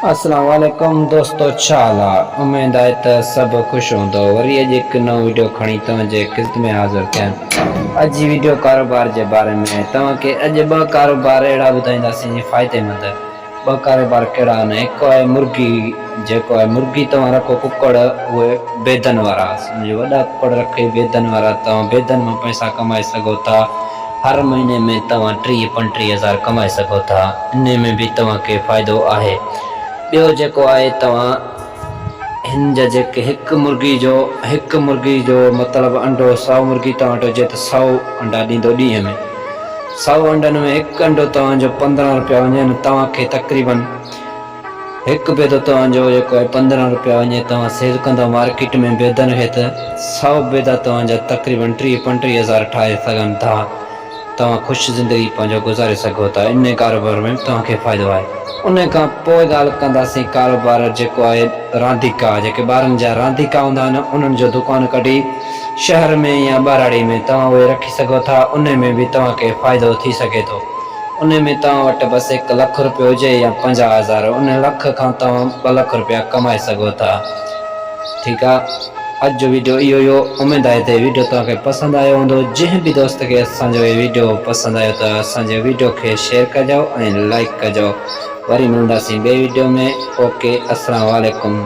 اسلام عليڪم دوستو ڇا حال آ اميد آهي ته سڀ خوش هوندو وري اڄ هڪ نئون وڊيو کڻي توهان جي خدمت ۾ حاضر ٿيا آهيون اڄ جي وڊيو ڪاروبار جي باري ۾ آهي توهان کي اڄ ٻه ڪاروبار اهڙا ٻڌائينداسين جي فائديمند ٻه ڪاروبار ڪهڙا آهن هڪ آهي مرغي جيڪو آهي مرغي توهان رکو ڪڪڙ اهي بيدن وارا سمجهو وڏا ڪڪڙ رکي بيدن وارا توهان بيدن مان پئسا ڪمائي سگهو ٿا هر مهيني ۾ توهان 30 35 هزار ڪمائي سگهو ٿا انهي ۾ به توهان کي فائدو آهي ٻيو جيڪو آهي توهان هن جا جيڪي هڪ مرغي جو هڪ مرغي جو مطلب انڊو سئو مرغي توهان وٽ هجي ته سئو انڊا ڏيندو ڏينهن ۾ سئو انڊن ۾ هڪ انڊو توهان جو 15 روپيا وڃي نه توهان کي تقريبن هڪ بيدو توهان جو جيڪو آهي 15 روپيا وڃي توهان سيل ڪندؤ مارڪيٽ ۾ بيدن کي ته سئو بيدا توهان جا تقريبن 30 35 هزار ٺاهي سگهن ٿا توهان خوش زندگي پنهنجو گذاري سگهو ٿا انهي ڪاروبار ۾ به توهان کي فائدو آهي. انهي کان پوء ڳالهه ڪنداسين ڪاروبار جيڪو آهي رانديڪا جيڪي ٻارن جا رانديڪا هوندا آهن انهن جو دڪان ڪڍي شهر ۾ يا ٻهراڙي ۾ توهان اهي رکي سگهو ٿا انهي ۾ به توهان کي فائدو ٿي سگهي ٿو. انهي ۾ توهان وٽ بس هڪ لک روپيو هجي يا 50 هزار انهي لک کان توهان 2 لک روپيا ڪمائي سگهو ٿا ٺيڪ آ اڄ جو ويڊيو اهو ئي هو اميد آهي ته هي ويڊيو توهان کي پسند آيو هوندو جنهن به دوست کي اسان جو هي ويڊيو پسند آيو ته اسان جي ويڊيو کي شيئر ڪجو ۽ لائيڪ ڪجو وري ملنداسين ٻئي ويڊيو ۾ اوڪي اسلام عليڪم.